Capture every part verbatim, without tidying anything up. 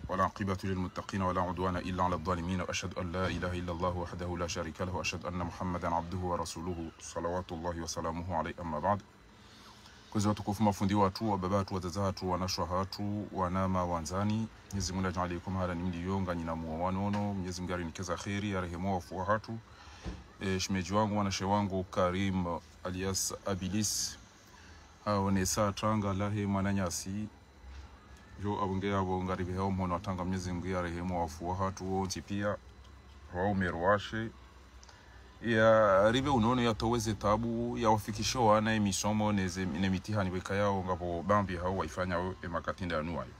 والعاقبة للمتقين ولا عدوان إلا على الظالمين، وأشهد أن لا إله إلا الله وحده لا شريك له، وأشهد أن محمدا عبده ورسوله، صلوات الله وسلامه عليه، أما بعد. Kwezi watukufu, mafundi watru, wababa watru, wadzadze watru, wanashe wahatru, wananya wandzani, Mwenyezi Mungu nadjaanliye mahala nyi mliyo, nganyi na muwa wa nono, Mwenyezi Mungu yarinike za kheri, yarehemu wafu wahatru. E, shemedji wangu, mwanashe wangu, Karim alias Abilis, haonesa tanga lahe mwananyasi, yo apvo nge apvo ngaripvehao mhono wa tanga, Mwenyezi Mungu yarehemu wafu wahatru wontsi piya, waume washe. Yaripve unono, yatowe ze tabu, yawafikishe wana emisomo neze, ne mitihani wekayao ngapvo bambi hao waifanyao emakati ndanu wayo.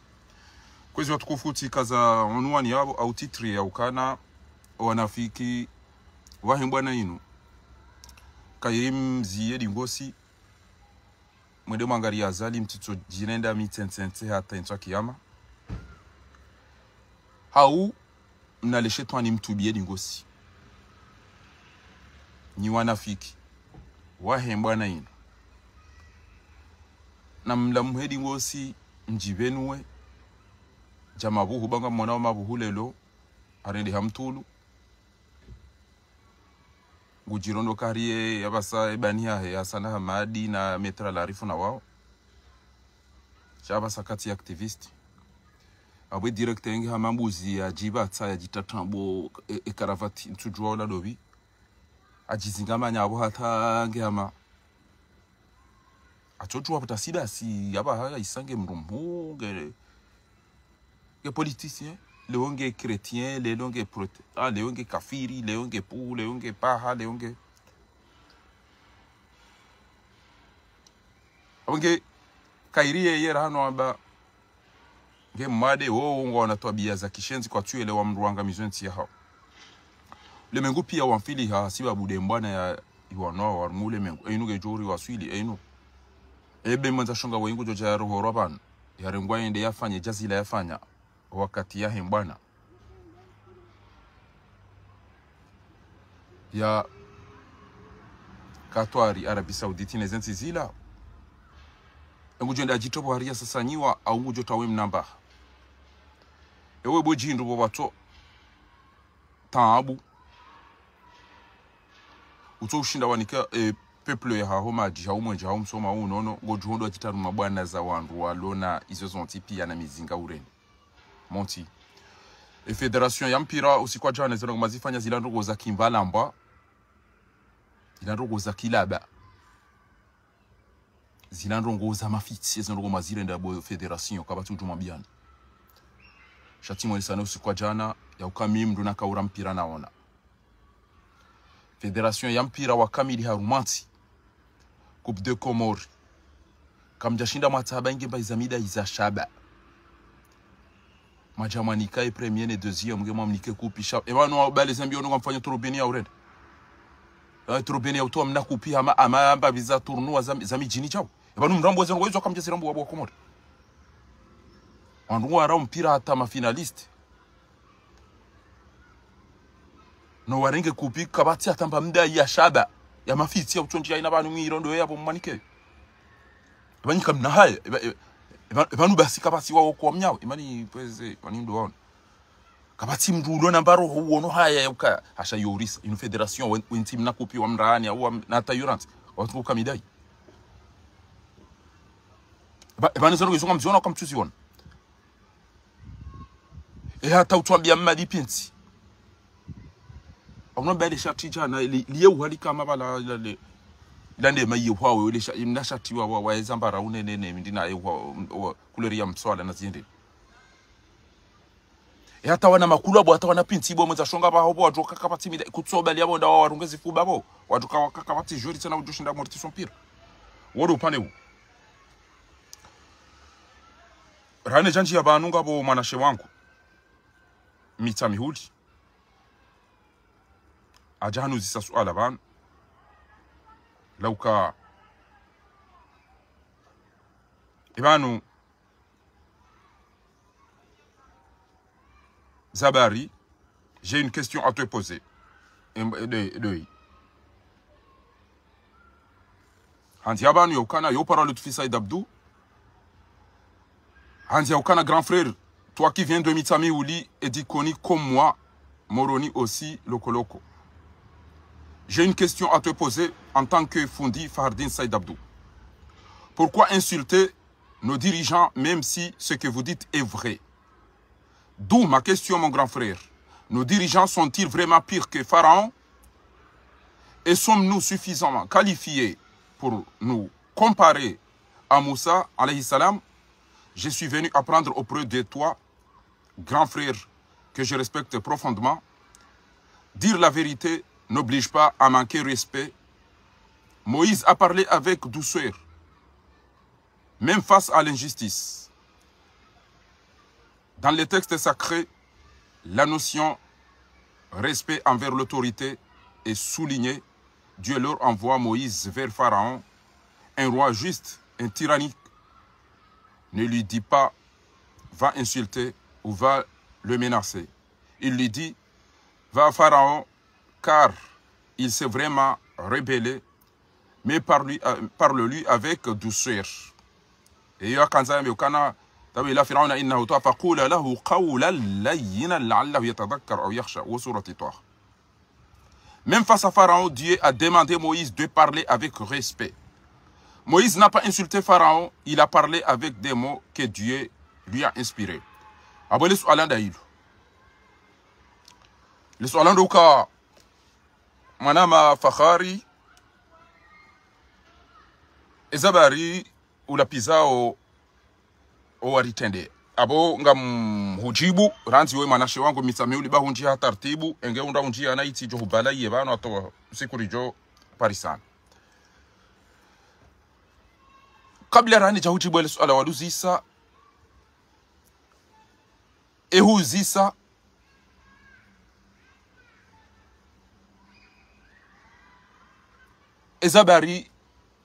Kwezi watukufu, tsikaza unwani yapvo au titre ya ukana wanafiki wahe mbwana inu. Kayiri mziye dingosi, mwende mwangariye Azali, mtsitso djirenda mitsentsense hata entswa kiyama. Hau mnaleshe twani mtubiye dingosi. Nyi wanafiki wahe mbwana inu. Na mlamuhe dingosi, mdjipvenuwe. Dja mabuhu banga mwana wa mabuhu lelo, harende ha mtulu. Ngudjirondo kariye yapvasa ebani yahe Hassan Hamadi na Maître Larifu na wao. Sha apvasa kati activiste. Apvo direct nge hama mbuzi yadjipvatsa yadjitatambo e, e karavati ntsudjuwa ola dopvi. Adjizingamanya apvo hata nge hama atsodjuwa pvuta sidasi, yapvaha isa nge mdru mhuu, nge, nge politicien, leo nge chrétien, leo nge prote-, ah, leo nge kafiri, leo nge pu, leo nge paha, leo nge. Apvo nge kayiri yeye rahano amba nge mwade wowo ngwana twabiya za kishenzi, kwatsu yelewa mdru wangamizwe ntsi yahao. Ulemengu piya wamfiliha sibabu de mbwana ya iwanao harumwa ulemengu. Einu ngedjo uri waswili, einu. Ebe mwendza shonga waye ngudjo dja yarohorwa pvanu, yarengwa yende yafanye djazila yafanya wakati yahe mbwana. Ya Katwari, Arabie Saoudite, neze ntsi zila. Engudjo enda djitopvo hari yasasanyiwa, au ngudjo tawe mnamba. Ewe bo djindru bo watso taabu. Utso ushinda wanika, e, peuple yahaho madji, hau mwenje, hau msoma, hau unono, ngodjo hondo wadjitaruma bwana za wandru walona izo zontsi piya na mizinga ureni. Monti. E fédération ya mpira usiku wa djana zino ngoma zifanya zila ndrongo za kimbalambwa. Zila ndrongo za kilaba. Zila ndrongo za mafitsi, zila ndrongo mazirenda bo fédération, kapvatsi udjuma biyani. Sha tsi mwelisane usiku wa djana, ya uka mi mdru nakaura mpira naona. Fédération ya mpira wa kamili harumwa ntsi. Coupe des Comores. Kamdjashinda mwatsaha ba inge mba iza mida iza shaba. Mwadja mwanika e premier ne deuxième, nge mwamnike kupi sha. Epvanu wa bale zembi ono ngamfanya turubini ya urenda. E, turubini ya utowa mna kupi hama, hama amba biza tournoi za, za midjini djao. Epvanu mrambo weze ndrongo izo kamdja zirambo wa bo Komori. Wandru ngwarao mpira hata ma finaliste. No warenge kupi kapvatsi hata mba mida ya shaba, ya mafitsi ya utsondji ya ina pvanu mwiro ndo yapvo mwanike. Epvanu kamna haya, epva-, epva-, epvanu basi kapvatsi wao kwa mnyawo, imani pveze, epvanu ndo waona. Kapvatsi mdru ulo na mbaro ho uono haya ya uka, hasha yorisa, inu fédération, wen-, wentsi mna kupi wa mrani, au wa m-, na hata urantsi, watu kwa midai. Epva-, epvanu zero izo ngamziona kwa mtsuziona. E hata utwambia mmadi pintsi. Auno bale shati djana, li, liye uhali kama bala, la, le, la ndema ye hwawe, le sha-, mna shati wa, wa, wa eza mbara unene, ne, mdina ye hwa, wa, couleur ya mswala na zinde. E hata wana makulu abo, hata wana pintsi bo, mwendza shonga baho bo, wadjo kaka pvatsi mida, kutso bali abo nda wa warunge zifuba bo. Wadjo ka-, kaka pvatsi jori tsena udjo shinda amorti son pire. Wodo upande u. Rane djandji ya pvanu ngapvo mwanashe wangu. Mitsa mihuli. Adja hanuzisa suala pvanu. Lauka. Epvanu. Zabari, j'ai une question à te poser. Em, de, de. Handzi ya pvanu ya ukana, yo parole tu fils Saïd Abdou. Handzi ya ukana grand frère Toi qui viens de Mitsamiouli et Dikoni comme moi, Moroni aussi, Lokoloko. J'ai une question à te poser en tant que Fundi Fahardine Saïd Abdou. Pourquoi insulter nos dirigeants même si ce que vous dites est vrai ? D'où ma question, mon grand frère. Nos dirigeants sont-ils vraiment pires que Pharaon ? Et sommes-nous suffisamment qualifiés pour nous comparer à Moussa, alayhi salam ? Je suis venu apprendre auprès de toi, grand frère que je respecte profondément. Dire la vérité n'oblige pas à manquer respect. Moïse a parlé avec douceur, même face à l'injustice. Dans les textes sacrés, la notion respect envers l'autorité est soulignée. Dieu leur envoie Moïse vers Pharaon, un roi juste, un tyrannique. Ne lui dit pas, va insulter ou va le menacer. Il lui dit, va à Pharaon, car il s'est vraiment rebellé, mais parle-lui, euh, parle-lui avec douceur. Et il y a quand même, كان تبي إلى فرعون إنه طغى فقولا له قولا لينا لعله يتذكر أو يخشى, ou surati Taha. Même face à Pharaon, Dieu a demandé Moïse de parler avec respect. Moïse n'a pas insulté Pharaon, il a parlé avec des mots que Dieu lui a inspirés. Apvo le suala nda ilo. Le suala ndo uka mwanama Fakhari, eza habari ulapvizao owaritrende. Apvo ngamhudjibu, randzi we mwanashe wangu Mitsamiouli ba hundjiya ha tartibu, enge unda hundjiya na itsi djo hubala iye pvanu hata siku ridjo parisana. Kabla randzi dja hudjibu ele suala waluzisa, ehuzisa eza habari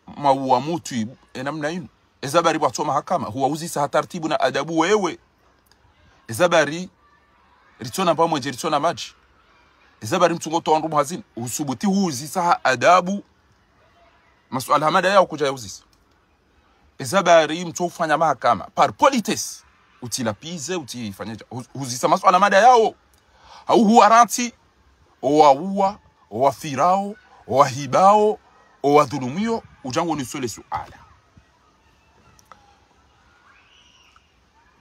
mwauwa mutru ibu, enamna inu. Eza habari pvwatsoma mahakama, huwauzisa ha tartibu na adabu wewe. Eza habari ritsona mbwa mwendje, ritsona madji. Eza habari mtsungo towa ndru muhazini, usubuti huuzisa ha adabu. Masuala hama nda yao kudja yauzisa. Eza habari mtsu ufanya mahakama par politesse, utilapvize, utifanye dja. Hu-, huzisa masuala hama nda yao. Hau huwarantsi, owauwa, owafirao, owahibao, owadhulumio, udja ngo niswele suala.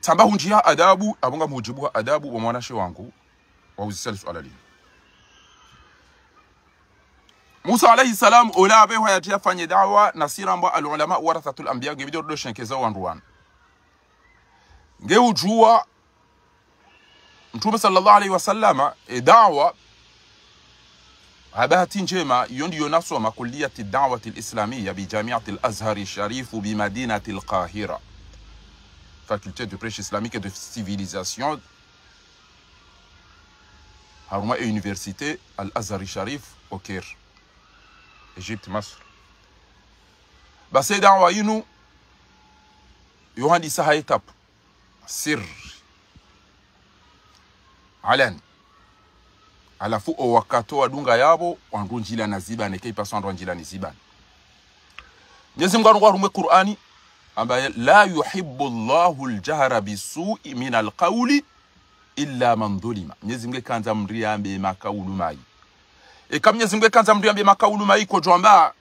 Tsamba hundjiya adabu, apvo ngamhudjibu ha adabu wa mwanashe wangu, wauzisa le suala linu. Musa alayhi salam, ola apvehwa yadje yafanye daawa, na si rambwa al-ulama warathatul anbiya, nge bidi ridjo shenkeza wandru wanu. Nge udjuwa, Mtrume swallallahu alayhi wa sallama, e daawa, ha bahati ndjema, iyo ndiyo nasoma kulliyati da'wati al-islamiyya bi jami'ati al-Azhari Sharifu bi madinati al-Qahira. Faculté de prêche islamique et de civilisation, harumwa e université Al-Azhari Sharif, au Caire, Égypte, Masr. Basi e daawa inu, yo handisa ha étape, sirri, alani. Halafu owakati owadunga yapvo, wandru ndjila na zibane, kayipaswa wandru wandjila ni zibane. Mnyezi Mungu harumwa e Kur'ani, hamba, لا يحب الله الجهر بالسوء من القول إلا من ظلم. Mnyezi Mungu kandza mndru yambe makaulu mayi. Eka Mnyezi Mungu kandza mndru yambe makaulu mayi, kodjwamba,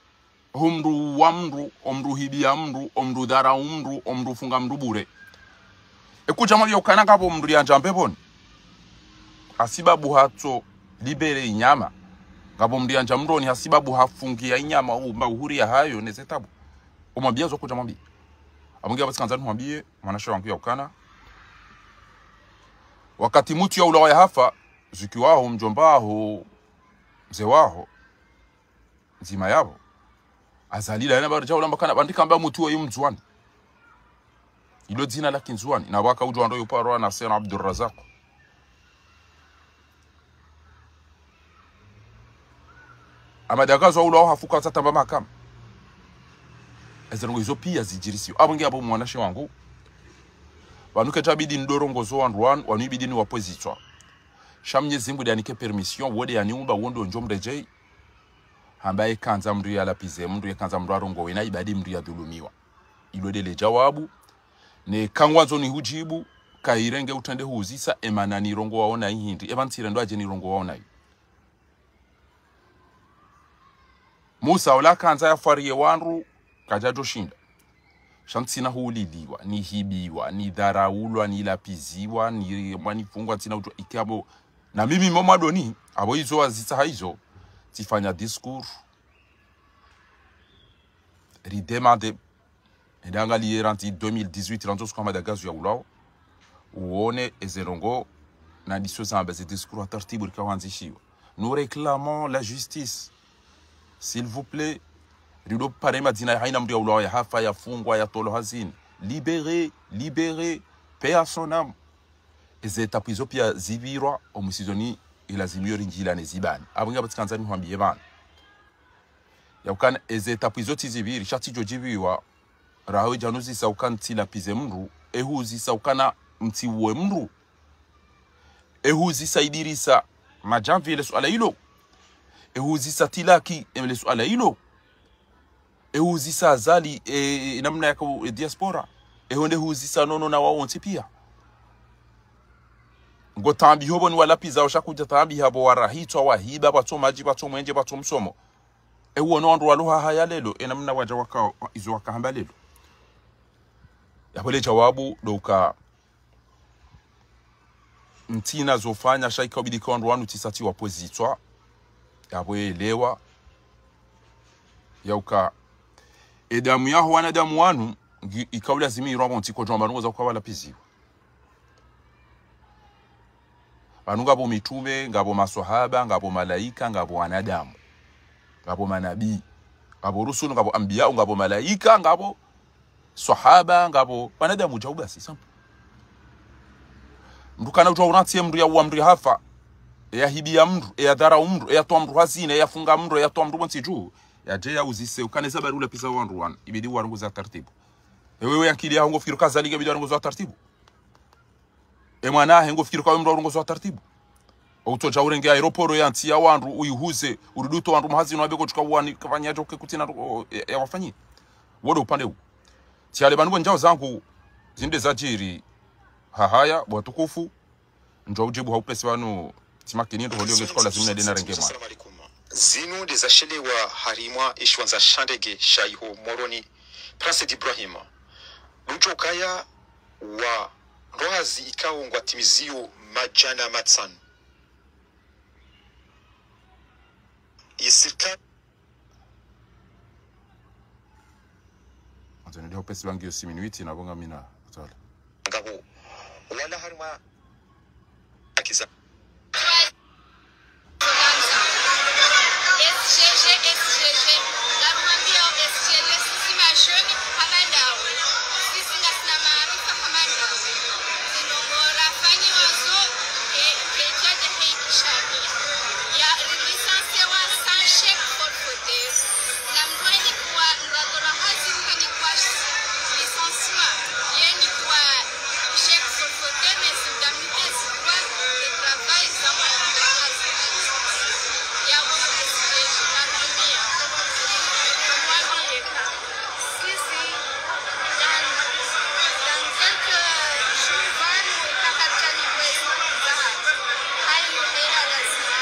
ho mndru uwa mndru, o mndru hibiya mndru, o mndru dharau mndru, o mndru funga mndru bure. Ekudja mwambiya ukana ngapvo mndru yandja mbepvoni hasibabu hatso libéré inyama. Ngapvo mndru yandja mroni hasibabu hafungiya inyama, umba uhuri yahayo neze tabu. Umwambiya zo kudja mwambiya. Apvo nge apvo tsikandza nimwambiye, mwanashe wangu ya ukana. Wakati mutru ya ulawa yahafa, zuki waho, mdjomba waho, mze waho, ndzima yapvo. Azali la yena bari dja ulamba kana, bandika amba mutru wayo Mndzuwani. Ilo dzina la Kindzuwani. Na waka udjo wandro yo parwa na Sena Abdurrazak. Amadagazo aula wahafuka watsatamba mahakama. Eze ndrongo izo piya zidjirisiyo. Apvo nge apvo mwanashe wangu. Pvanu ketsabidi ndorongozo wandru wanu, wanu ibidi niwapvwezitswa. Sha Mnyezi Mungu nde yanike permission, wo nde yaniumba, wo ndo ndjo mredjeyi. Hamba yekandza mndru yalapvize mndru, yekandza mndru arongowe na ibadi mndru yadhulumiwa. Ilo ndele djawabu. Neka ngwandzo nihudjibu, Kayirenge utrende huzisa, emana nirongowawo nayi hindri, epva ntsirendo adje nirongowawo nayi. Musa ola kandza yafwariye wandru, kadjadjoshinda. Sha ntsina huliliwa, nihibiwa, nidharaulwa, nilapiziwa, ni mwanifungwa, ntsina udjuwa ikapvo. Na mimi mo mwadoni, apvo izo wazitsaha izo, tsifanya discours. Ridemande, enda angaliye randzi deux mille dix-huit, randzi osuku Hamada Gazou yaulwawo. Uwone eze ndrongoo, na ndiso zamba ze discours ha tartibu rika wandzishiwa. Nous réclamons la justice. S'il vous plaît. Rido pare madzina ya hayina mndru yaulwawo, yahafa, yafungwa, yatolwa hazini. Libéré, libéré, paix à son âme. Eze étape izo pia zipvirwa, omusizoni ilazimiyo rindjilane zibani. Apvo ngapvo tsikandza nihwambiye pvanu. Ya ukana eze étape izo tsi zipviri, sha tsidjo djipviwa, raha wedjanuzisa ukana tsilapize mndru, ehuzisa ukana ntsiuwe mndru. Ehuzisa Idirisa Madjamvi ele suala ilo. Ehuzisa Tilaki ele suala ilo. Ehuzisa Azali, e, e, namna yaka u-, e, diaspora. Ehonde huzisa Nono na wawo wontsi pia. Ngo tambiho pvo ni walapiza, osha kudja tambiha pvo warahitswa, wahiba, pvatso madji, pvatso mwenje, pvatso msomo. Ewono wandru walo hahaya lelo, enamna wadja waka, izo wakahamba lelo. Yapvo le djawabu, ndo uka ntsina zofanya, sha ika ubidi ka wandru wanu tsisa tsiwapvo zitswa. Yapvo yelewa. Ya uka, edamu yaho wanadamu wanu, ngi-, ika ulazimi irwa pvontsi kodjwa mba ndrongoo za uka walapiziwa. Pvanu ngapvo mitume, ngapvo maswahaba, ngapvo malaika, ngapvo wanadamu, ngapvo manabii, ngapvo rusulu, ngapvo anbiya, ngapvo malaika, ngapvo swahaba, ngapvo wanadamu djau basi, sample. Mndru kana udjuwa urantsiye mndru, yauwa mndru, yahafa, eyahibiya mndru, eyadharau mndru, eyatowa mndru hazini, eyafunga mndru, eyatowa mndru pvontsi dju, yadje yauzise, ukana eza bari ulapiza wandru wanu, ibidi warongoze ha tartibu. Ewewe yankili yaho ngofikiri uka Azali nge ibidi warongoze ha tartibu. Emwana hahe ngofikiri uka we mndru warongoze ha tartibu. Outsodja urenge aéroport ya ntsi ya wandru, uyihuze, urudi utowe wandru mhazini wambe kotsuka wani, kafanya djo ke kutsina, o, ya, yawafanyi. Wo ndo upande wu. Tsi hale pvanu pvo ndjao zangu, zinde zadjiri. Hahaya, watukufu. Ndjo udjibu ha upesi pvanu, tsi makini ndo holio nge tsuka lazima nende narenge mwana. Assalamu alaikum. Zinu nde zashelewa harimwa eshiwandza sha ndege sha iho Moroni, Prince Ibrahim. Lutso kaya wa ndrohazi ikao ngwatimiziyo madjana matsanu. Ye sirikali. Antonio de Hopes bangi yo six minutes, na bonga mina, atwala. Ngapvo. Wala harimwa akiza. S G G, S G G. Ngamwambia S G G, sisi majeunes hama ndawe. Sisi ngasina maarifa hama ndawe. Zindrongoo rafanyiwa zo, e, e, djade he ikishani. Ya, ri licencié wa sans chèque forfaitaire. Na mndru heni kuwa, mndru atolwa hazi heni kuwa licencié. Yeni kuwa chèque forfaitaire, mais indemnités, droits de travail, ça, moi, je ne sais pas. Il y a beaucoup de sujets, je ne sais pas combien. Moi, je ne sais pas. Si, si. Dans, dans quelques jours, pvanu, eka katsani wezi, zaha. Hayi, hela lazima.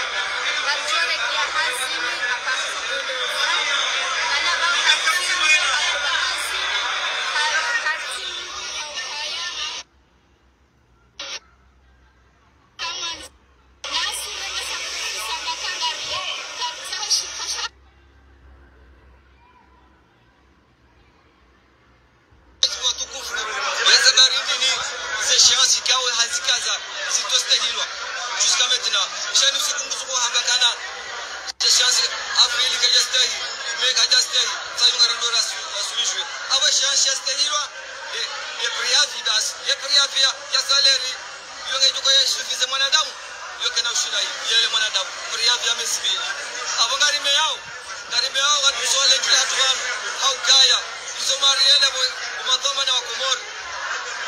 Wadjore kia hazini, à partir de le vingt. Bana ba hazini, ba hazini, ha-, hazini, ha-, Watukufu, yeze barindini, ze échéances kawe hazikaza, zitsostahilwa. Jusqu'à maintenant. Shani usiku ngusuku hamba kana, ze échéances avril kadjastahi, mai kadjastahi, sa yunga rando rasu-, rasuluhishwe. Apvo échéances yastahilwa, ye, ye préavis das, ye préavis ya, ya salaire, yo nge tuko ya suffisé mwanadamu, yo kena ushinda yi, yele mwanadamu, préavis ya mezi mbili. Apvo ngari meyao, ngari meyao, wandru so wale kila hatu pvanu, haukaya, izo mari yele bo, umadhwamana wa Komori.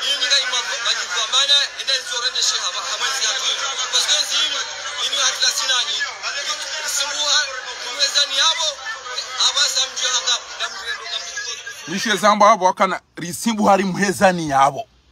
Ini nga ima, madhwamana, enda izo rende sheha, ba, hamwezi hatu. Parce que zinu, ini hatu la sinani, risimbuha, rimezani yapvo, apvasa mdjwe hanga, na mrendo, na mrendo. Mishe zamba apvo wakana, risimbuha rimezani yapvo.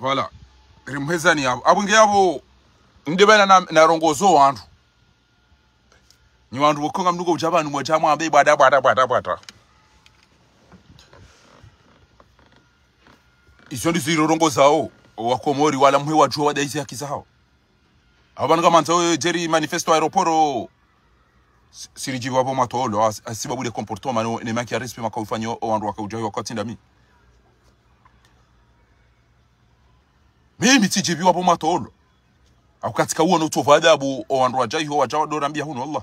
Voilà. Rimhezani yapvo. Apvo nge yapvo, nde pvanu na, narongozo wandru. Nyi wandru pvoko ngamdungo udja pvanu mwadja mwambe bwada, bwada, bwada, bwada. Izo ndizo irorongozao, owakomori wala mwe wadjuwa wadai ze haki zahao. Apvo pvanu ngamwandzo, eh, djeri manifesto aéroport, si-, siridjibu apvo matolo, as-, asibabu le comportement, no, ne manque ya respect makaufanya o wandru wakaudja wakatsinda mi. Mimi tsidjibu apvo matolo. Au katsika uwo no utovu adabu, o wandru wadja iho wadja wadorambia hunu, wallah.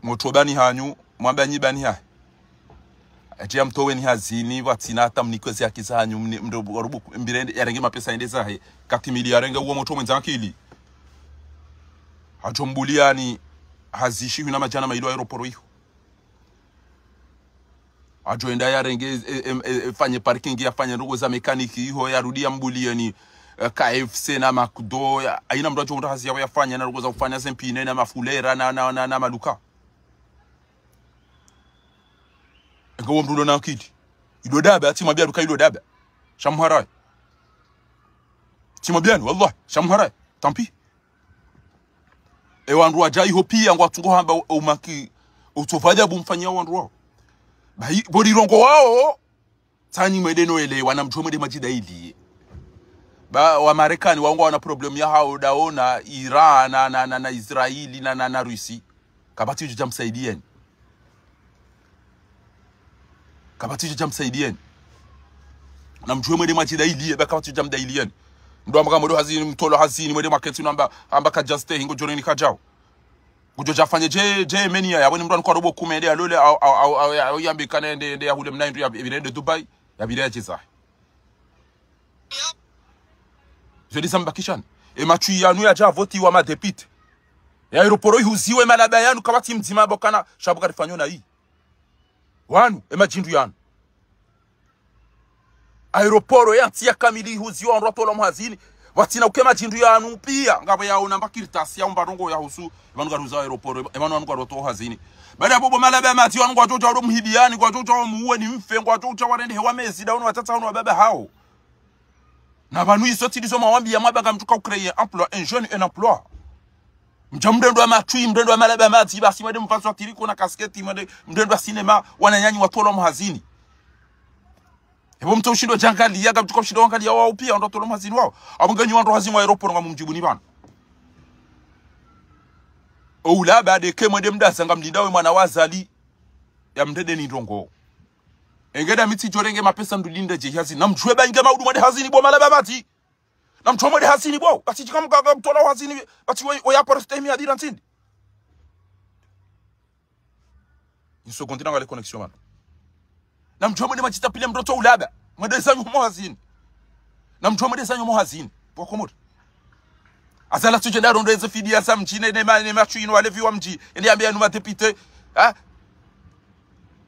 Motro pvani hanyu, mwamba nyi pvani hahe. Ati ya mtoweni hazini, pvatsina hata mnikwe ze haki zanyu, mni-, mdo-, warubu-, mbirende, yarenge mapesa yende zahe. Katimili yarenge uwo motro mwendza akili. Hadjo mbuliani, hazi shihwi na madjana mayili aéroport iho. Hadjo enda yarenge, e, e, e, e, fanye parking, yafanye ndrongo za mécanique iho, yarudi yambulieni, e, K F C na McDo, ya, haina mndru hadjo unda hazi yawe yafanya, na ndrongo za ufanya ze mpine, na mafulera, na, na, na, na maduka. Enge uwo mndru ulo na akili. Ilo daba, atsi mwambia duka ilo daba. Sha mharaye. Tsi mwambiani, wallah, sha mharaye. Tant pis. E wandru wadja iho pia ngwatsungo hamba o, o manque, o utovu adabu mfanyia wandru wao. Bahi, pvo rirongoao, tsanyi mwende no elewa, na mdjuwe mwende mwadjidailiye. Ba, wa Marekani, wao ngwawana problème yahao, dao na Iran, na, na, na, na Israeli, na, na, na Russie. Kapvatsi djo djamsaidieni. Kapvatsi djo djamsaidieni. Na mdjuwe mwende mwadjidailiye, ba kapvatsi djo djamdailieni. Mndru amba kamwendo hazini, mtolo hazini, mwende maketsi no amba, amba kadjastehi, ngodjo reni kadjao. Kudjo djafanye dje, dje meni ya, yapvo ni mndru anuka robo kume nde alole, au, au, au, au, au, yambe kana nde, nde yahule mna indru ya, yapvire nde Dubai, yapvire yadje zahe. Zo ndizo zambakishani. E matswi yanu yadja votiwa madéputé. E aéroport ihuziwe malaba yanu kapvatsi mdzima pvo kana, sha pvo karifanyo na yi. Wanu, e madjindru yanu. Aéroport ya ntsi ya kamili ihuziwa wandru watolwa mhazini. Pvatsina uke madjindru yanu pia. Ngapvo yaona mba kartasi ya umba ndrongo yahusu. Epvanu ngaruza aéroport. Epvanu wanu ngaroto hazini. Baada pvo pvo malaba ya madzi wanu ngwadjo dja wado mhibiani. Ngwadjo dja wamuweni mfe. Ngwadjo dja warende hewa mezi. Dao no watsatsa wanu wababa hao. Na pvanu izo tsi ndizo mwawambiya mwamba ngamdjo uka ucréer emploi, un jeune un emploi. Mdja mrendwa matswi, mrendwa malaba madzi, basi mwende mvazo wa tiriko na kasketi, mwende, mrendwa sinema, wananyanyu watolwa mhazini. Epvo mtso ushindo djangaliya, ngamdjo uka ushindo wangaliya wao pia, wandru watolwa mhazini wao. Apvo nganyi wandru hazini wa aéroport ngamumdjibuni pvanu. Oula baada ke mwende mdaza ngamlindao we mwana wa Azali, ya mrende ni ndrongo. Enge nda mi tsidjo renge mapesa ndulinde dje hazini. Na mdjuwe ba inge maudu mwende hazini bo malaba madzi. Na mdjuwe mwende hazini bo. Basi djika mkaga mtola hazini. Basi we, we ya porosite mi adira ntsindi. Une seconde, nangale connexion, man. Na mdjuwe mwende madjitapile mdru tso ulaba. Mwende zanyu mo hazini. Na mdjuwe mwende zanyu mo hazini. Bo Komori. Azali atsudje nda rondo eze fidiya za mdji ne, ne ma, ne matswi inu walevi wa mdji. Ende yambe yanu madéputé. Ha?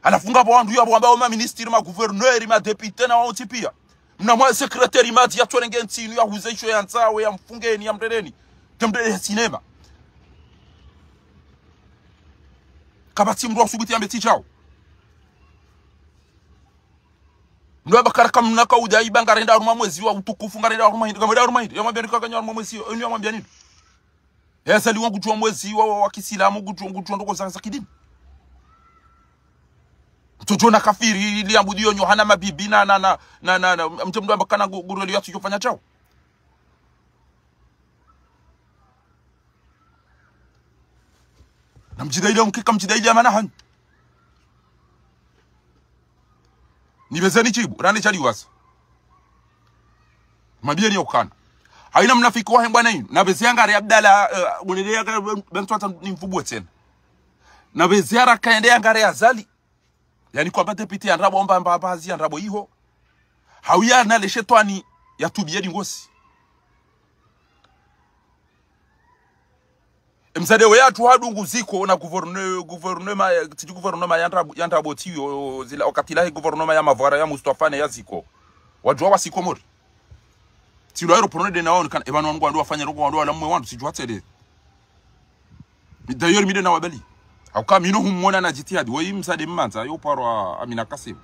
Halafu ngapvo wandru yapvo wamba wo maministri, magouverneur, madéputé na wao tsi pia. Mna mwa secrétaire madzi yatsolenge ntsi inu yahuze isho ya ntsawe, ya mfungeni, ya mrendeni. Ke mrende sinema. Kapvatsi mdru asubuti yambe tsi djao. Mdru amba kara kamna kaudja iba ngarenda harumwa mwezi wa utukufu, ngarenda harumwa hindri, ngarenda harumwa hindri. Yamwambia ni kaka nyi harumwa mwezi, inu yamwambia nini? Eza liwa ngudjuwa mwezi wa, wa, wa kisilamu, ngudjuwa, ngudjuwa ndrongo za, za kidini. Mtsodjo na kafiri, ili ambudiyo nyo hana mabibi na, na, na, mdje mdru amba kana ngu, ngureli yatsu yofanya djao. Na mdjidailiya mkeka mdjidailiya mana hanyu. Nipvezeni djibu, rane djaliwasa. Mambiyeni ya ukana. Haina mnafiki wahe mbwana inu. Napveze yangare Abdallah, eh, gunele yangare ben, ben twata nimfubuwe tsena. Napveze haraka yende yangare Azali. Yaani kwamba député ya ndrabo mba mba mba hazi ya ndrabo iho. Hauya na le shetwani ya tubiye dingosi. Mzade we yatru hadungu Ziko na gouverne-, gouvernement, tsidji gouvernement ya ndrabo, ya ndrabo tsiyo, zila wakati lahe gouvernement ya Mavwara ya Mustafa ne ya Ziko. Wadjuwa wa Sikomori. Tsilo aéroport nde na wao kana, eba no wandru wafanya roko wandru wala mwe wandru, tsidjuwa tsele. D'ailleurs, mi nde na wabali. Hauka mi no humwona na jitihadi. Woyi mzade mmandza, yo parwa Amina Kassim.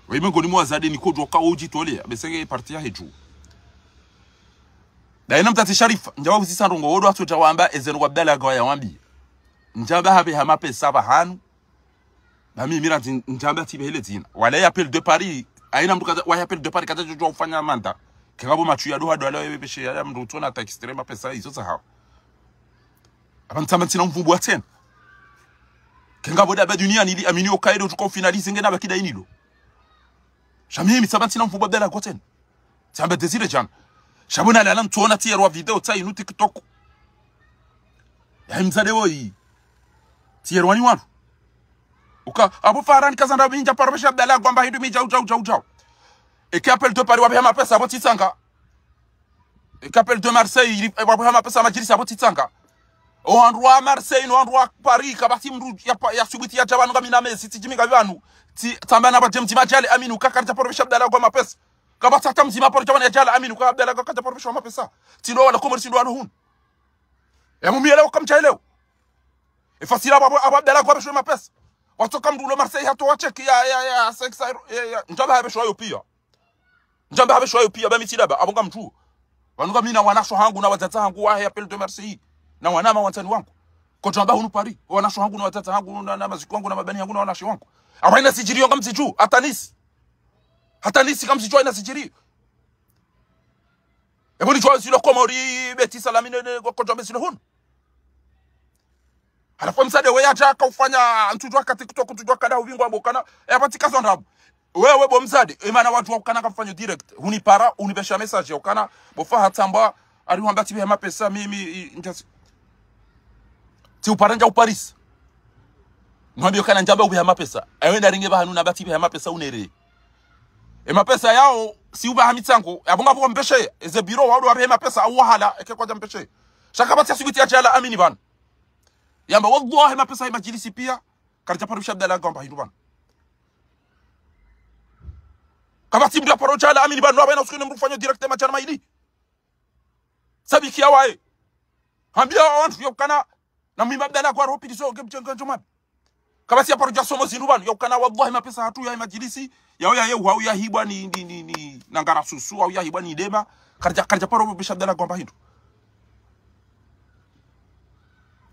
Woyi mengoni mwa wazade nikodjo ka ujitole, abesenge parti ya hedju. Daina mtati Sharifa, ndjaba uzisa ndrongo, wodo atso dja wamba, eze ndrongo Abdallah Gwa ya wambi. Ndjaba habe ha mapesa ba hanu, ba mi mira zin-, ndjamba tibe hele zina. Wala ya appel de Paris, aina mtu kaza, wa ya appel de Paris kaza djodjo ufanya manda. Kengabo matsu ya doha doha la webe peshe ya mtu tsona ta extrême mapesa izo za hawa. Aba ntsamba ntsina mvumbu wa tsena. Kengabo daba dunia nili amini okaye do tuka ufinalize ngena bakida inilo. Sha mi mi ntsamba ntsina mvumbu Abdallah Gwa tsena. Tsamba Désiré Djana. Sha bo na lala ntsona tsi yerwa video tsa inu TikTok. Ya mzade woyi. Tsi yerwa ni wanu. Uka, abo Farhani kaza ndrabo mi ndja paro besha Abdallah Gwa mba hindru mi djau, djau, djau, djau. Eke appel de Paris wabeha mapesa abo tsitsanga. Eke appel de Marseille, ili, wabeha mapesa majirisi abo tsitsanga. O wandru wa Marseille, no wandru wa Paris, kapvatsi mndru ya pa-, ya subuti ya dja pvanu ngamina mezi, tsidjimi nga pvanu. Tsi, tsamba na ba James Madjali, Aminu, kaka dja paro besha Abdallah Gwa mapesa. Kapvatsi hata mdzima paro dja pvanu ya djala, Aminu, ka Abdallah Gwa kadja paro besha mapesa. Tsindo wala Komori tsindo wala hunu. Ya mumielewa kamdjaelewa. Efasila abo, abo Abdallah Gwa besha mapesa. Watsoka mndru ulo Marseille hatowa chèque ya, ya, ya, cinq cents euros, ya, ya, ndjamba habe shwayo pia. Ndjamba habe shwayo pia, ba mi tsi daba, abo ngamdjuo. Pvanu ngamina wanashe hangu na wadzadze hangu wahe appel de Marseille. Na wanama wandzani wangu. Kodjamba hunu Paris, wanashe hangu na wadzadze hangu na, na maziki wangu na mabani hangu na wanashe wangu. Abo ina sijiri yo ngamzidjuo, hata Nice. Hata Nice ngamzidjuo ina sijiri. Ebo nidjuwa zilo Komori, Beti Salami ne, ne, kodjamba zilo hunu. Halafu mzade we yadja kaufanya, ntsudjuwa ka TikTok, ntsudjuwa ka da uvingwa bo kana, e apvatsika zo ndrabo. Wewe bo mzade, emana wadjuwa ukana kamfanyo direct. Hunipara, unibesha message ya ukana, bo Faha tsamba, ari wamba tsibeha mapesa, mi, mi, i, ndjasi. Tsi upara ndja uparisa. Nwambiyo kana ndjamba ubeha mapesa. Ewe nda ringe pvahanu namba tsibeha mapesa unere. E mapesa yao, si ubaha mitsango, abo ngapvo mbeshe, eze biro wao wabehe mapesa, au wahala, eke kwadja mbeshe. Sha kapvatsi ya subuti ya djala Amini pvanu. Yamba, wallahi mapesa ya majilisi pia, karidja paro besha Abdallah Gwa mba hindru pvanu. Kapvatsi mndru ya paro djala Amini pvanu, no aba ina usiku ne mndru ufanyo direct madjana mayili. Sabiki ya waye. Hambia wandru ya ukana, na mimi Abdallah Gwa ropidi so, nge mchenga ndjo mabi. Kapvatsi ya paro dja somo zindru pvanu, ya ukana wallahi mapesa hatru ya majilisi, yao ya ye uhau ya hibwa ni, ni, ni, ni, na ngarasusu, au ya hibwa ni dema, karidja, karidja paro besha Abdallah Gwa mba hindru.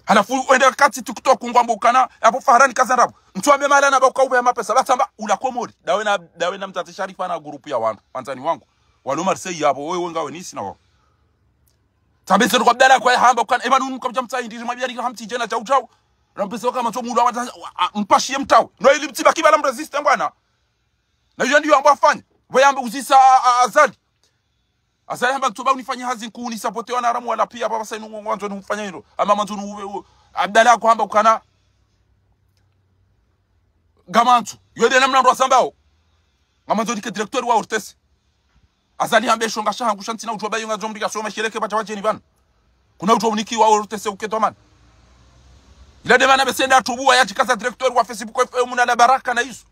Halafu wende kati TikTok ngwambo ukana, abo Faharani kaza ndrabo. Ntsu ambe mala na ba uka ubeha mapesa, ba tsamba ula Komori. Dawe na, dawe na mtati Sharifa na groupe ya wandru, wandzani wangu. Walo Marseille yabo, wewe ngawe Nice na wao. Tsambe zero kwa Abdallah Gwa ya hamba ukana, eba nunu kamdja mtsahi, ndiri mabiyani ka hamti djena djau djau. Rampesa waka matso mula wata, wa, a, mpashiye mtawe. No ili mtsiba kibala mresiste mbwana. Na iyo ndiyo amba afanye. Bo yamba uzisa a, a, Azali. Azali hamba ntsoba unifanye hazi nkuu ni sabote wana haramu wala pia, baba sa inu mwandzo nufanya hilo. Ama mwandzo nu, u, Abdallah Gwa hamba ukana. Ngamandzo. Yo nde namna ndo asambao. Ngamandzo nike directeur wa ORTC. Azali hambe shonga shaha ngusha ntsina udjuwa bayo ngazo mndru ya soma sheleke pvadja wadjeni pvanu. Kuna udjuwa uniki wa ORTC uke tomani. Ila nde mana bese nda tubu wa yadjikaza directeur wa Facebook F M na, na Baraka na izo.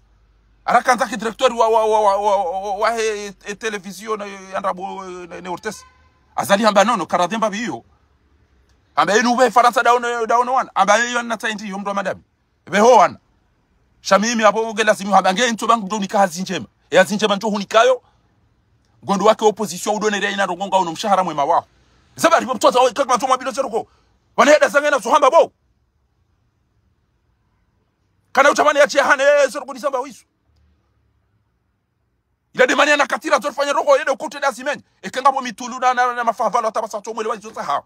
Araka ndzaki directeur wa, wa, wa he, e, télévision na, ya ndrabo, e, ne, ne ORTC. Azali hamba nono, karadhemba biyo. Hamba inu ube Farantsa daono, daono wana. Hamba iyo na tsaindi yo mndru wa madami. Beho wana. Sha mimi abo nge lazimu hamba nge ntsoba ngudjo unika hazi ndjema. E hazi ndjema ndjo hunikayo. Ngondo wake opposition udonere ina ndrongo ngauno mshahara mwema waho. Zabari bo mtsoza we kakma tsoma bilo zero ko. Wana heda zange na zo hamba bo. Kana utamani ya tsi ya hane, e, zero ko nisamba wisu. Ila nde mana na katira zorfanya roho yende ukute dazimenye. Eke ngapvo mitulu na, na, na mafavalo hata basa tsomwele wa izo za hawo.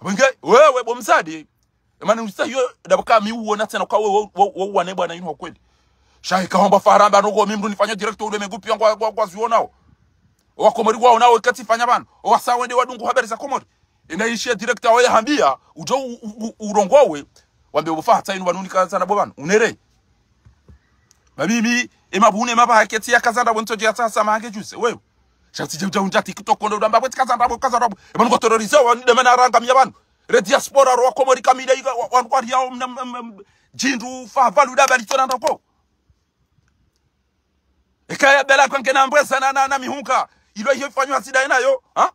Wenge, wewe, bo mzade. Emana usa yo, ndapvo ka mi uona tsena kwa wewe, wewe, wewe wane bwana inu wa kweli. Sha ika hamba Faharani amba noko mi mndru nifanya direct ule megupi yangu wa, wa, wa zionao. Wa Komori waonao, eka tsifanya pvanu. Owasa wende wadungu habari za Komori. Ina ishiya direct awe ya hambia, udjo u, u, u, urongowe. Wambe bo Faha tsa inu pvanu nika tsana bo pvanu. Unere. Ba mimi, e mabune maba haketi ya kaza ndrabo ntsodje ya tsasa mahange juze, wewe. Sha tsi dje udja undja TikTok kondo udamba bwe tsi kaza ndrabo, kaza ndrabo. E pvanu ngo terrorisé, wani demana ranga miya pvanu. Re diaspora, ro wa Komori kamili, iga, wa, wa, wa, riao, mna, m, m, m, djindru, fa, valu, da, bali, tsona, ndako. Eka ya bela kwa ngena mbweza na, na, na mihunga. Ilo iyo ifanywa zida ina yo, ha?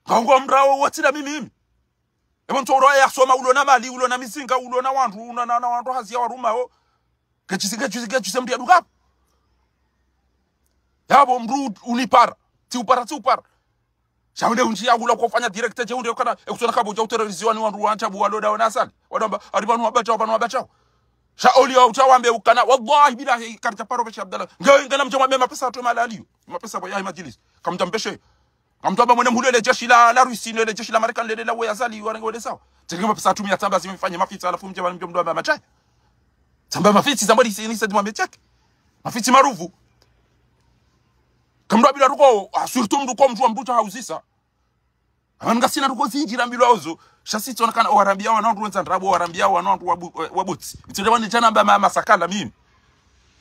Ngango mrao wotsina mimi. Ebo ntso uro ya soma ulo na mali, ulo na mizinga, ulo na wandru, ulo na, na wandru hazi ya warumao. Kechise, kechise, kechise mndru ya duka. Yabo mndru unipara. Tsi upara, tsi upara. Sha unde undji ya hula kofanya direct dje unde ukana, e kutsona kabo dja uterroriziwa ni wandru wandja bu waloda wana asali. Wadamba, ari pvanu wabachao, pvanu wabachao. Sha oli ya utsawambe ukana, wallahi billahi, kari tsaparo beshe Abdallah. Nge, nge na mdja mwambe mapesa atwe malali yo. Mapesa bo ya hii majilisi. Kamdja mbeshe. Kamdja amba mwene mhule le jeshi la, la Russie, le jeshi la Marekani, le, le la we Azali, warenge wele sawa. Tenge mapesa atumi ya tsamba zimfanye mafitsa, halafu mdje pvanu mdjo mdru amba machaye. Tsamba mafitsi, tsamba lisi, lisi, tsamba mecheke. Mafitsi maruvu. Kamdru abila ruko, ah, surtout mndru ko mndru wa mbuta hauzisa. Amanga sina ruko zinjira mbilo ozo. Sha si tsona kana owarambia wana wandru wendza ndrabo, owarambia wana wandru wabu-, wabutsi. Mitsode wani djana amba ma-, masakala mimi.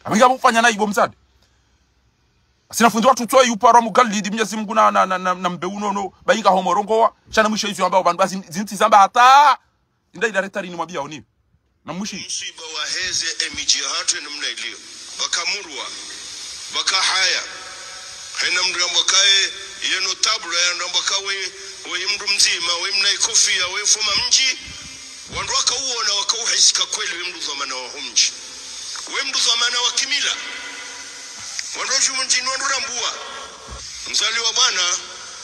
Amanga mfanya na ibo mtsade. Asina fundi watru tsoyi uparwa mugalidi Mnyezi Mungu na, na, na, na, na mbe unono. Bayinga homo rongowa. Sha na mwisho izo amba obandu. Basi zinti zamba hata. Inda ila retari ni mwambia oni. Na mwishi. Msiba waheze emidji yahatru ye namna iliyo. Pvaka murwa. Pvaka haya. Hena mndru yambwa kaye, ye notable, yandru yambwa ka we, we mndru mdzima, we mna ikofia, we foma mdji. Wandru wakauona, wakauhisi ka kweli, we mndru dhwamana wa ho mdji. We mndru dhwamana wa kimila. Wandru wa dju mdjini, wandru rambua. Mzali wa bwana,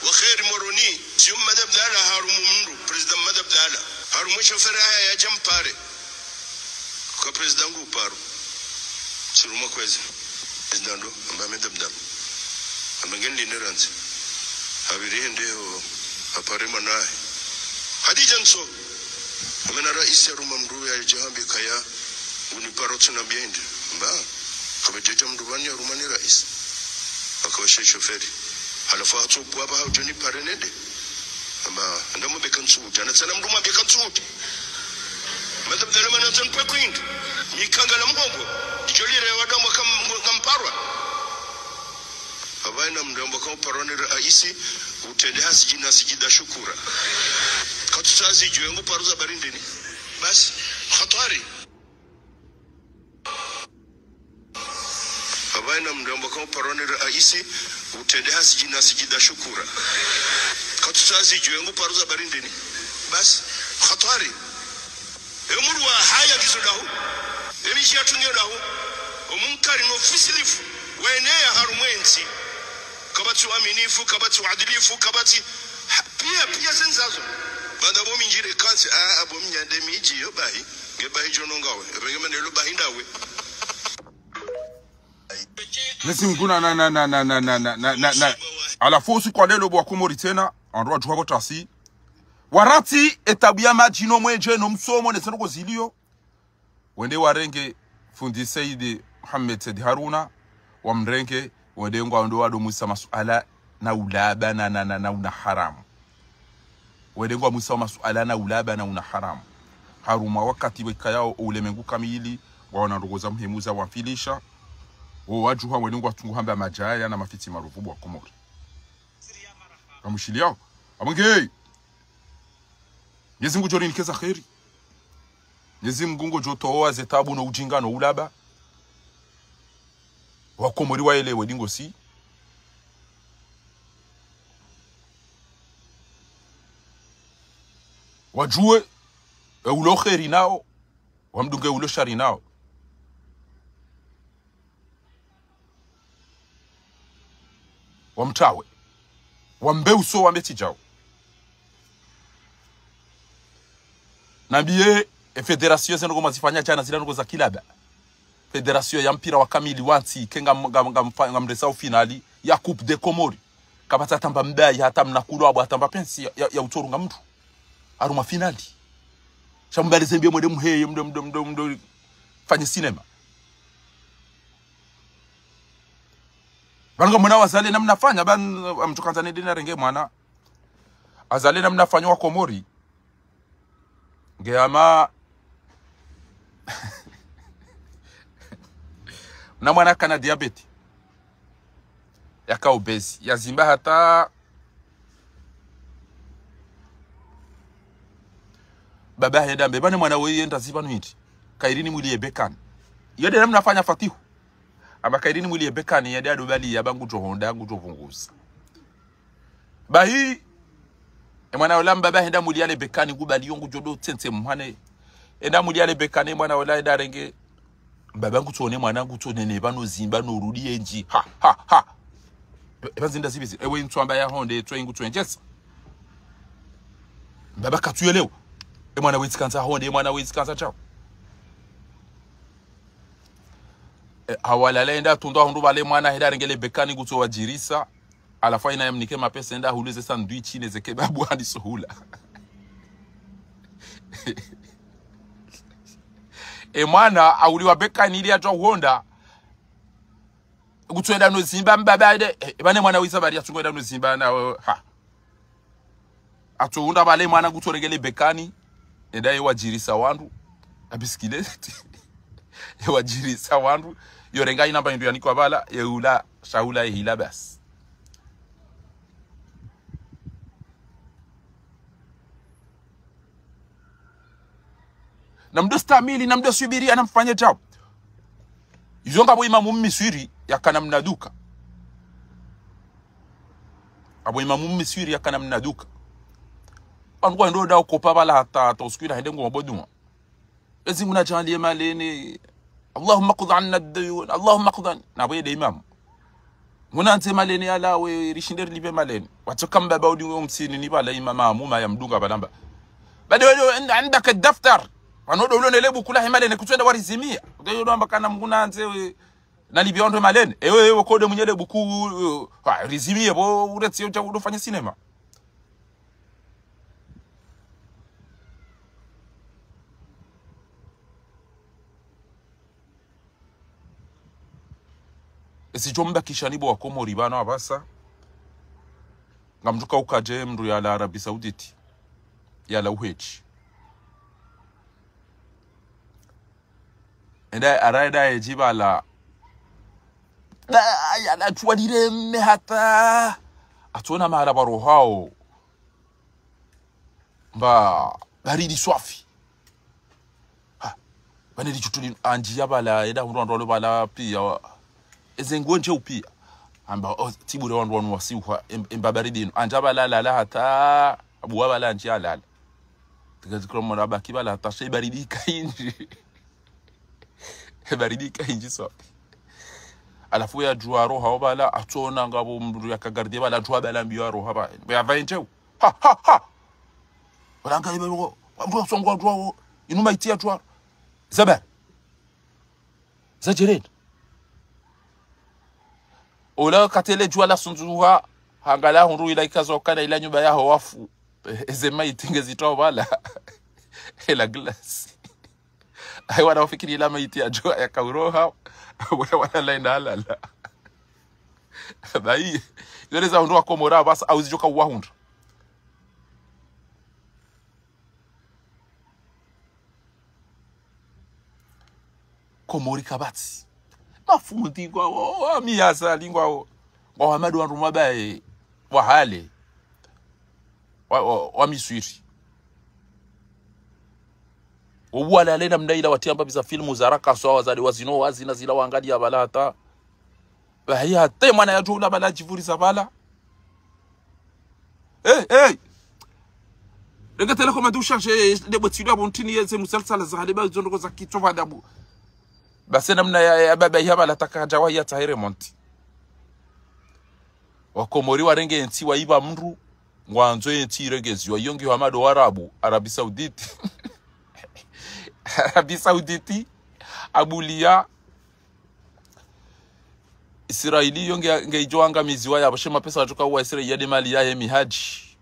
wa kheri Moroni, tsiyo Mmadi Abdallah harumwa mndru, Président Mmadi Abdallah. Harumwa e shoferi haya yadja mpare. Ka président ngu paro. Sirumwa kwezi. Président ndo, amba Ahmed Abdallah. Amba ngeni linde randzi. Habiri hende ho, apare mwanahe. Hadidja ntso. Amba na raisi harumwa mndru yadja hambi kaya. Nguni paro tsunambia hende. Amba. Kabadjadja mndru pvani harumwa ni raisi. Akawashe shoferi. Halafu hatso pvwa pva haudjo nipare nende. Amba, ndamwambe ka ntsuhudi. Ana tsana mndru mwambe ka ntsuhudi. Mmadi Abdallah mana tsana pvwe kwindu. Mikanga la mgongo. Didjo lire wadambwa ka m-, ngamparwa. Amba ina mndru yambwa ka uparwa ni raisi, utrende ha sidji na sidjida shukura. Katsutsaha zidjo, yangu paruza barindeni. Basi, hatwari. Amba ina mndru yambwa ka uparwa ni raisi, utrende ha sidji na sidjida shukura. Katsutsaha zidjo, yangu paruza barindeni. Basi, hatwari. E mndru wa haya ngizo dahu. E midji yatru ngiyo dahu. O munkari no fisilifu. Weneya harumwa entsi. Kapvatsi uaminifu, kapvatsi uadilifu, kapvatsi ha-, pia, pia zendzazo. Pvanda bo mindji re kantsi, a, a, bo mnyande midji yo bahi. Nge bahi djo nongawe. Epvenge manelo bahi ndawe. Mwenyezi Mungu na, na, na. Halafu usiku wa leo bo wa Komori tsena, wandru wadjuha bo tasi. Warantsi etabu ya madji no mwendje no msomo ne zendrongoo ziliyo. Wende warenge fundi Said Mohamed Said Haruna, wamrenge, wende ngwandro wado mwisa masuala na ulaba na, na, na, na una haramu. Wende ngwamwisa masuala na ulaba na una haramu. Harumwa wakati wekayao o ulemengu kamili, waona ndrongoo za muhimu za wamfilisha. Wo wadjuha wende ngwatsungu hamba madjaya na mafitsi maruvu bo wa Komori. Kamushiliao. Amwenge. Mwenyezi Mungu djo rinikeza kheri. Mwenyezi Mungu ngodjo towa ze tabu no ujinga no ulaba. Wakomori waelewe dingosi. Wadjuwe, e ulo kheri nao, wamdunge ulo shari nao. Wamtrawe. Wambe uso, wambe tsi djao. Nambiye, e fédération zendrongoo mwazifanya djana zila ndrongoo za kilaba. Fédération ya mpira wa kamili wa ntsi, ke ngam-, ngam-, ngam-, ngamresa o finali ya Coupe des Comores. Kapvatsi hata mba mbayi, hata mna kulo abo, hata mba pensi ya, ya, ya utsoronga mndru. Harumwa finali. Sha mbali zembiye mwende muheye, mdo, mdo, mdo, mdo, fanye sinema. Pvanu ngamwona wazale namna fanya, pvanu, amtsukandza nende narenge mwana. Azale namna fanya wa Komori. Nge ama Na mwana kana diabète. Yaka obèse. Yazimba hata baba henda mbe, bane mwana woyi yenda ziba nuhindi. Kayiri nimwiliye bekani. Iyo nde namna afanya Fatihu. Amba kayiri nimwiliye bekani, yende adobali yamba ngudjo honda, ngudjo pvunguza. Bahi, e mwana ola mbaba henda mwiliya le bekani, ngubali yo ngudjo do tsentse mhane. Henda mwiliya le bekani, e mwana ola henda harenge. Mbaba ngutsone mwana, ngutsone ne pvanu zimba, no rudi yendji. Ha, ha, ha. E, e pvanu zinda zibizi. Ewe ntsu amba yahonde, tso ingu tso endjesa. Mbaba katsuyelewa. E mwana wetsi kandza honde, e mwana wetsi kandza tsawo. E, hawalala henda tundwa hundru pvale mwana henda harenge le bekani ngutso wadjirisa. Halafu hayina yamnike mapesa henda hule ze sandwich ne ze kebabu handiso hula. E mwana hauliwa bekani ili yadjo honda. Ngutso enda no zimba mbaba hende. E, pvane mwana wisa bali yatsungo enda no zimba na, ha. Hatsohundra pvale mwana ngutso renge le bekani. Henda ye wadjirisa wandru. A bicyclette. Ye wadjirisa wandru. Yo renga hayina mba hindru yanikwa pvala. Ye hula, sha hula ye hila basi. Na mdo stamili, na mdo subiri, ana mfanye djau. Izo ngapvo imamu Mmiswiri yakana mna duka. Apvo imamu Mmiswiri yakana mna duka. Wandru wahendo da ukopa pvala hata, hata usiku ila hende ngombo dua. Ezi nguna djaliye malene. اللهم اقض عنا الديون. اللهم اقض عنا. Na pvo yende imamu. Nguna ndze malene yalawe, rishinde rilipve malene. Watsoka mbaba udi wo msini ni pvala imamu amuma yamdunga pvala mba. Badi wewe, عند-، عندك الدفتر. Wanodo ulo nele buku lahe malene kutsu enda warizimiya. Ude yodo amba kana mnguna ndze we, nalipve wandru malene. Ewe, ewe, kode mwenye le buku, ha, rizimiye, pvo uretsi yo dja udo fanya sinema. Esi djo mbakisha ni pvo Wakomori pvanu apvasa. Ngamdjuka ukadje mndru yalawa Arabie Saoudite. Yalawa uhedji. Enda, ara enda yedji pvala. Na, yalawa djuwa lireme hata. Hatsona mahala pvarohao. Mba baridi swafi. Ha, pvane li djutu li, andjiya pvala, enda hundru wandru walo pvala piya. Eze nguo ndjeu piya. Amba, o, tsi bure wandru wanu wasiuha, em-, emba baridi inu. Andja pvala lala hata, abuwa pvala andjiya lala. Tika zikro mwana baki pvala hata, she baridi ika indji. Baridi ika indji swafi. Halafu yadjuwa roha wo pvala, hatsona ngapvo mndru yaka garde pvala, djuwa pvala mbiyo roha pva. Yava endjeu. Ha, ha, ha. Walanga ibe wo, wandru wasongo wandru wawo, inu maiti yadjuwa. Zaba. Zadjereni. Ola wakati ele djuwa lasundzuha, hangala hundru ila ikazo kana ila nyumba yaho wafu. Eze maiti ngezitwao pvala. Ela glace. Hayi wana wafikiri ila maiti yadjuwa yakauroha. Wala wana laina halala. Bayi. Izo leza hundru Wakomori apvasa, au zidjoka uwahundra. Komori kapvatsi. Mafundi ngwawo, wa miyazali ngwawo. Ngwawo Hamadu wandru mwabaye, wa hale. Wa, wa, wa Miswiri. Wo walale namna ila watiamba biza filmu za raka swa wazade wazino wazina zila wangaliya pvala hata. Bahi hata mwana yadjo ula pvala djivuriza pvala. Hey, hey. Renge télécommande ushaje, le bwetsi lwa bontini yeze musalsala za hale ba zondoko za kitso pvadabu. Basi namna ya, ya baba ya pvala taka djawa ya tahere monti. Wakomori warenge entsi waiba mndru, ngwandzo entsi iregeziwa, iyo ngiyo Hamadu Warabu, Arabie Saoudite. Arabie Saoudite, abuliya, Israeli iyo nge, nge idjo angamiziwa yapvo, she mapesa watsoka uwa Israeli yade mali yahe mihadji.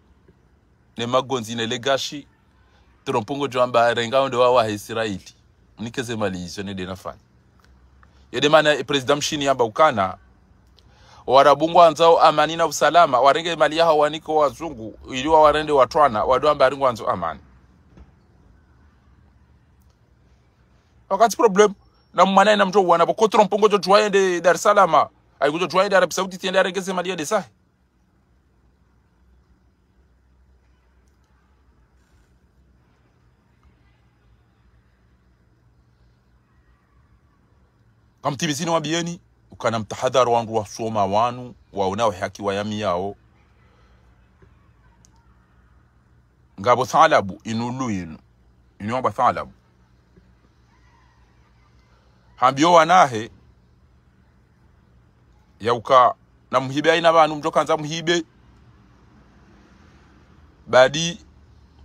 Ne magondzi ne legashi, Trump ngodjo amba renga onde wawahe Israeli. Mnikeze mali izo nende nafanya. Yede mana e président mshini yamba ukana. Warabu ngwandzao amani na usalama, warenge mali yaho wanike wazungu, ili wawarende watwana, wado amba ari ngwandzo amani. Wakati problème. Na mwana yina mdjo wana, pvo ko trompe ngudjo djuwa yende Dar es Salaam. Ayi ngudjo djuwa yende Arabie Saoudite yende yaregeze mali yende sahi. Ngamtimizini wambiyeni, ukana mtahadhari wandru wasoma wanu, waona we haki wayamiyao. Ngapvo Thalabu, inu lu inu. Inu wamba Thalabu. Hambiyo wanahe, yauka, namuhibe hayina pvanu mdjo kandza muhibe. Badi,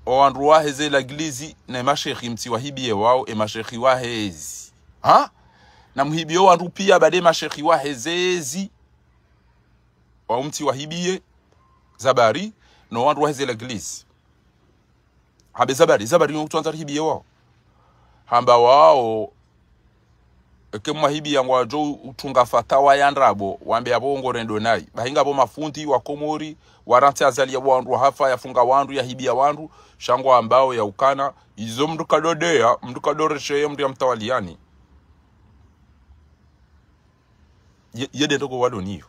owandru waheze laglizi, ne mashekhi mtsi wahibiye wao, e mashekhi wahezi. Ha? Namuhibiye owandru piya badi e mashekhi wahezezi. Wao mtsi wahibiye, zabari, no wandru waheze laglizi. Hambe zabari, zabari no kutsuandza rihibiye wao. Hamba wao, eke mwahibiya ngwadjo utunga fatawa ya ndrabo, wambe yapvo ngorendo nayi. Bahi ngapvo mafundi wa Komori, warantsi Azali ya wandru wahafa, yafunga wandru, yahibiya wandru, sha ngwambao yaukana, izo mndru kadodeya, mndru kadoresheya, mndru yamtawaliyani. Ye, ye nde ndrongoo walo nayo.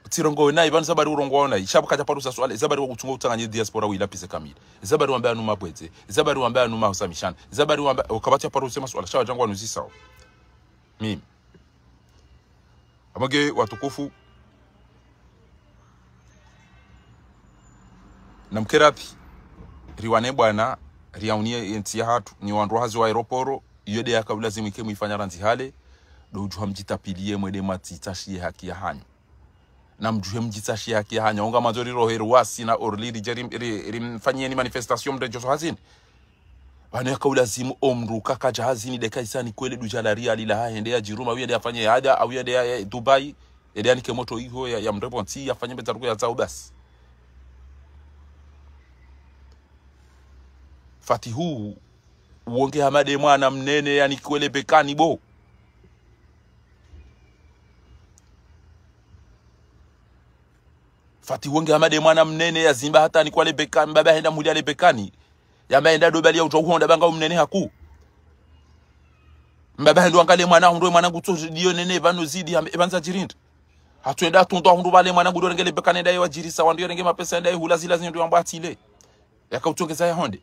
Tsirongowe nayi, pvanu zabari urongowa nayi. Sha pvo kadja parusa suala, zabari wakutsunga utsanganye diaspora wilapize kamili. Zabari wambe anu mabwedze. Zabari wambe anu mahusamishana. Zabari wambe, okapvatsi ya paruse masuala, sha wadjangwa nuzisao. Mimi. Amwage watukufu. Namkerapi. Riwane bwana, riauniye yentsi yahatru, ni wandru wahazi wa aeroporo, iyo nde yaka ulazimu ike mwifanya randzi hale, ndo udjuha mdjitapiliye mwende mwatsitashiye haki yahanyu. Namdjuhe mdjitashiye haki yahanyu. Unga mwandzo rirohe ruwasi na Orly ridje rim-, ri-, rimfanyiyeni manifestation mndru yedjoso hazini. Pvanu yaka ulazimu omndru kakadja hazini nde kaisa ni kwele dudja la riyali lahahe nde yadjiruma, au yende yafanye hada, au yende ya, ya Dubai, yende yanike moto iho ya, ya mndru pvontsi, yafanye mbedza ruku ya zao basi. Fatihu, uonge hama nde mwana mnene yanikiwe le bekani bo. Fatihu uonge hama nde mwana mnene yazimba hata yanikwa le bekani, mbaba henda mhulia le bekani. Yamba henda dobali ya udjuwa uhonda pvanga umnene haku. Mbaba henda wangale mwana hundru we mwana ngutso ndiyo nene pvanu zidi, hambe, epvandza djirindri. Hatsuenda atundu ahundru pvale mwana ngudo renge le bekani yenda yewadjirisa, wandru yerenge mapesa yenda yehula zila zindru yamba atile. Yaka utsongeza yahonde.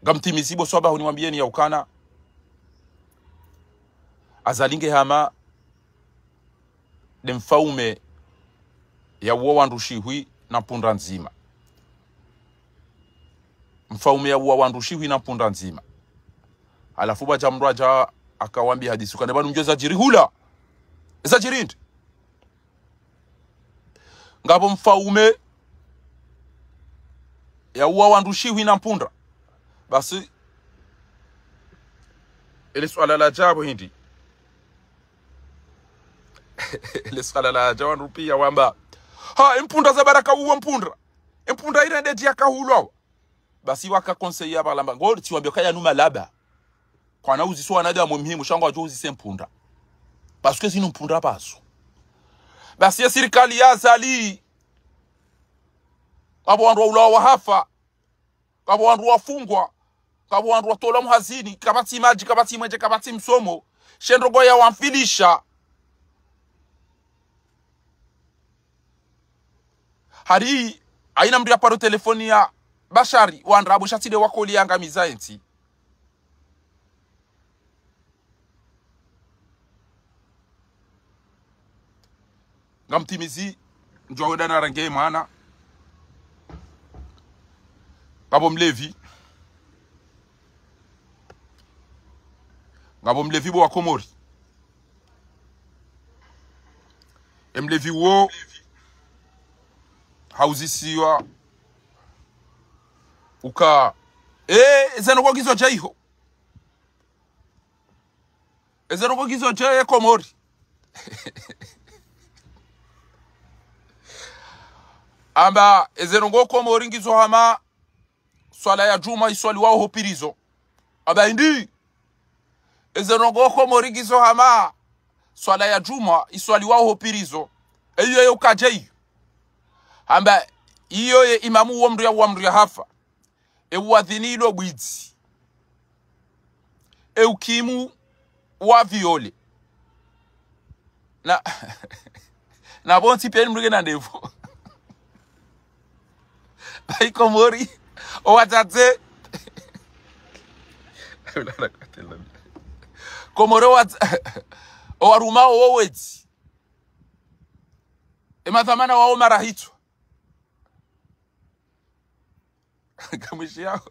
Ngamtimizi bo swaba huni mwambiyeni yaukana. Azali nge hama nde mfaume yauwa wandru shihwi na mpundra ndzima. Mfaume yauwa wandru shihwi na mpundra ndzima. Halafu pvadja mndru adja akawambi hadisi ukana pvanu mdjo zadjiri hula. Zadjirindri. Ngapvo mfaume yauwa wandru shihwi na mpundra. Basi, ele suala ladja pvo hindri. Ele suala ladja wandru piya wamba. Ha, empundra za baraka uwa mpundra. Empundra irende djiya kahulwa. Basi waka conseiller pvala mba, ngo tsiwambiya kaya numa laba. Kwana uziso wanadamu muhimu, sha ngwadjo uzise mpundra. Parce que zinu mpundra pazo. Basi ye sirikali ya Azali. Ngapvo wandru waulawa wahafa. Ngapvo wandru wafungwa. Ngapvo wandru watolwa mhazini. Kapvatsi madji, kapvatsi mwenje, kapvatsi msomo. She ndrongoo yawamfilisha. Hari, hayina mndru yaparo telefoni ya Bashari, wandrabo sha tsi nde wakoli yangamiza yentsi. Ngamtimizi, ndjo wenda narenge mwana. Ngapvo mlevi. Ngapvo mlevi bo wa Komori. Emlevi wo hauzisiwa uka, eh, eze ndrongoo ngizo dja iho. Eze ndrongoo ngizo dja ye Komori. Amba eze ndrongoo Komori ngizo hama swala ya djumwa iswaliwao ho prison. Amba hindri. Eze ndrongoo Komori ngizo hama swala ya djumwa iswaliwao ho prison. Eyo ye ukadje iyo. Hamba iyo ye imamu wo mndru ya, wa mndru yahafa. E uadhini ilo bwidzi. E ukimu wa viole. Na, na pvontsi pia ni mdru nge na ndevu. Bahi Komori, o watsatse. Komori o watsa-, o warumao wo wedzi. E madhwamana wao marahitswa. Kamwishi yao.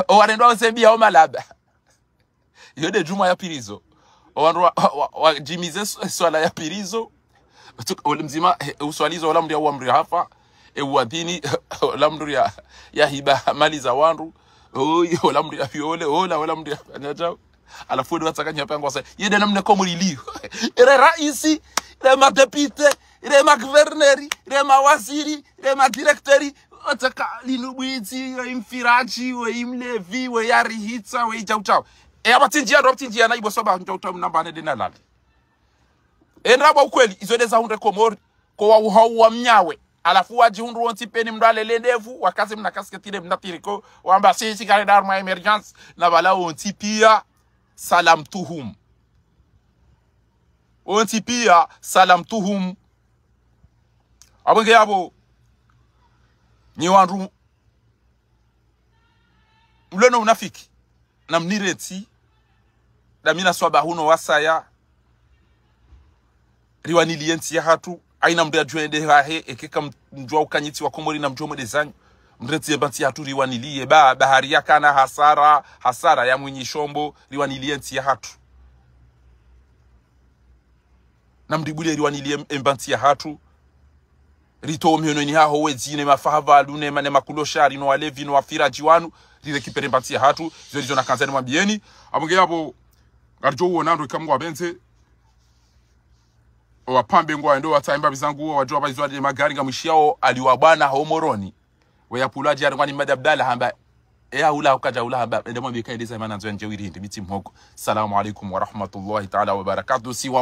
O warendwa o sebi yao malaba. Iyo nde djumwa ya pvirizo. O wandru wa, wa, wa, wadjimize sw-, swala ya pvirizo. Tuka, ole mdzima, he, uswalizo, ola mndru ya uwa mndru ya hafa. E uadhini, ola mndru ya, ya hiba mali za wandru. Oyi, ola mndru ya viole, ola, ola mndru ya fanya djau. Halafu ndo watsakanya pia ngwasa. Iyo nde namna Komori iliyo. Ile raisi, ile madepite, ile magouverneur, ile mawaziri, ile madirecteur. Watsaka linu bwidzi, we imfiraji, we imlevi, we yarihitsa, we idjau djau. E apvatsi ndziya, ndo apvatsi ndziya na ibo swaba ndjau djau namba ne nde na lali. E ndrabo ukweli, izo nde za hundre Komori, ko wa uhau wa mnyawe. Halafu wadjihundru wontsi pia ni mndru alele ndevu, wakaze mna kasketi le mna tiriko, wamba sisi kare darma emergence, na pvala wontsi pia, salamtuhum. Wontsi pia, salamtuhum. Apvo nge yapvo, nyi wandru mlo no unafiki, na mnirentsi, damina swaba hunu wasaya, riwaniliye ntsi ya hatru, haina mndru yadjuwa ende hahe, eke ka mdjuwa ukanyitsi wa Komori na mdjuwa mwende zanyu, mrentsi ye mba ntsi ya hatru riwaniliye, ba, bahari ya kana hasara, hasara ya mwinyi shombo, riwaniliye ntsi ya hatru. Na mdribule riwaniliye em-, emba ntsi ya hatru. Ritowe mihononi haho wedzi ne mafahavalu ne ma-, ne makuloshari no walevi no wafiraji wanu. Rirekipere mba ntsi ya hatru. Zo ndizo nakandza nimwambiyeni. Apvo nge yapvo, ngaridjo uona ndo ika Mngu apvendze. O wapvambe ngwaendo watsahe mbapvi zangu, o wadjo wapva izo wali magari ngamwishiyao ali wa bwana ho Moroni. We ya pulwa djari ngwani Mada Abdala hamba, e ya hula hukadja hula hamba, ende mwambiye ka ende za mana ndzo yandje wiri hindi, mitsi mhoko. Salamu alaikum wa rahmatullahi ta'ala wa barakatuh. Siwa